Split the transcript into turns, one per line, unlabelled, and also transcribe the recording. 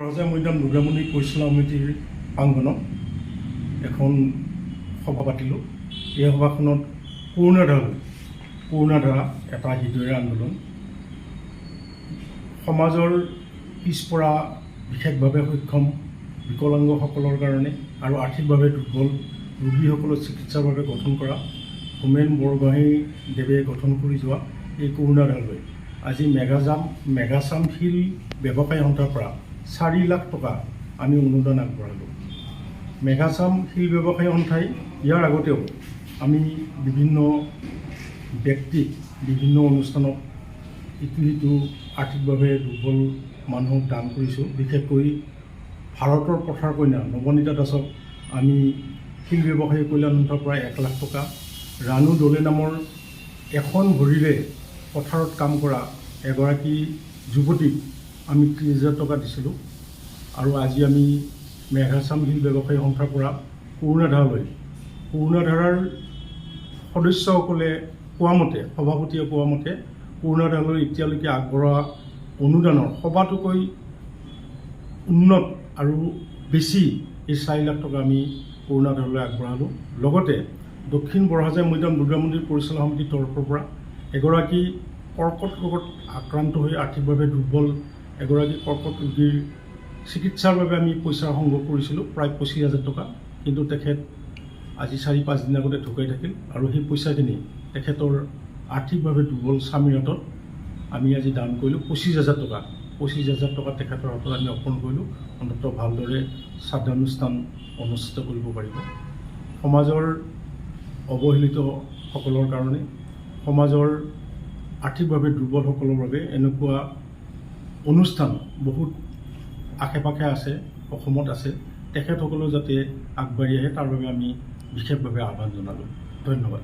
ৰজা মৈদাম দুৰ্গা মন্দিৰ পৰিচালনা সমিতিৰ প্ৰাংগণত এখন সভা পাতিলোঁ। এই সভাখনত কৰোণাধাৰা, কৰোণাধাৰা এটা হৃদয়ৰ আন্দোলন, সমাজৰ পিছপৰা, বিশেষভাৱে সক্ষম বিকলাংগসকলৰ কাৰণে আৰু আৰ্থিকভাৱে দুৰ্বল ৰোগীসকলৰ চিকিৎসাৰ বাবে গঠন কৰা, হোমেন বৰগোহাঁই দেৱে গঠন কৰি যোৱা এই কৰোণাধাৰালৈ আজি মেঘাচাম শিল ব্যৱসায়ী সন্থাৰ পৰা 4 লাখ টকা আমি অনুদান আগবঢ়ালোঁ। মেঘাচাম শিল ব্যৱসায়ী সন্থাই ইয়াৰ আগতেও আমি বিভিন্ন ব্যক্তিক, বিভিন্ন অনুষ্ঠানত ইটো সিটো আৰ্থিকভাৱে দুৰ্বল মানুহক দান কৰিছোঁ। বিশেষকৈ ভাৰতৰ পথাৰ কন্যা নৱনীতা দাসক আমি শিল ব্যৱসায়ী কল্যাণ সন্থাৰ পৰা 1 লাখ টকা, ৰাণু দলে নামৰ এখন ভৰিৰে পথাৰত কাম কৰা এগৰাকী যুৱতীক আমি 30 হাজাৰ টকা দিছিলোঁ। আৰু আজি আমি মেঘাচাম শিল ব্যৱসায়ী সন্থাৰ পৰা কৰোণাধাৰালৈ, কৰোণাধাৰাৰ সদস্যসকলে কোৱা মতে, সভাপতিয়ে কোৱা মতে, কৰোণাধাৰালৈ এতিয়ালৈকে আগবঢ়োৱা অনুদানৰ সবাতোকৈ উন্নত আৰু বেছি এই 4 লাখ টকা আমি কৰোণাধাৰালৈ আগবঢ়ালোঁ। লগতে দক্ষিণ বৰহাজাই মৈদাম দুৰ্গা মন্দিৰ পৰিচালনা সমিতিৰ তৰফৰ পৰা এগৰাকী কৰ্কট ৰোগত আক্ৰান্ত হৈ আৰ্থিকভাৱে দুৰ্বল এগৰাকী কৰ্কট ৰোগীৰ চিকিৎসাৰ বাবে আমি পইচা সংগ্ৰহ কৰিছিলোঁ প্ৰায় 25 হাজাৰ টকা। কিন্তু তেখেত আজি 4-5 দিন আগতে ঢুকাই থাকিল আৰু সেই পইচাখিনি তেখেতৰ আৰ্থিকভাৱে দুৰ্বল স্বামীৰ হাতত আমি আজি দান কৰিলোঁ 25 হাজাৰ টকা। 25 হাজাৰ টকা তেখেতৰ হাতত আমি অৰ্পণ কৰিলোঁ, অন্ততঃ ভালদৰে শ্ৰাদ্ধানুষ্ঠান অনুষ্ঠিত কৰিব পাৰিব। সমাজৰ অৱহেলিতসকলৰ কাৰণে, সমাজৰ আৰ্থিকভাৱে দুৰ্বলসকলৰ বাবে এনেকুৱা অনুষ্ঠান বহুত আশে পাশে আছে, অসমত আছে। তেখেতসকলেও যাতে আগবাঢ়ি আহে, তাৰ বাবে আমি বিশেষভাৱে আহ্বান জনালোঁ। ধন্যবাদ।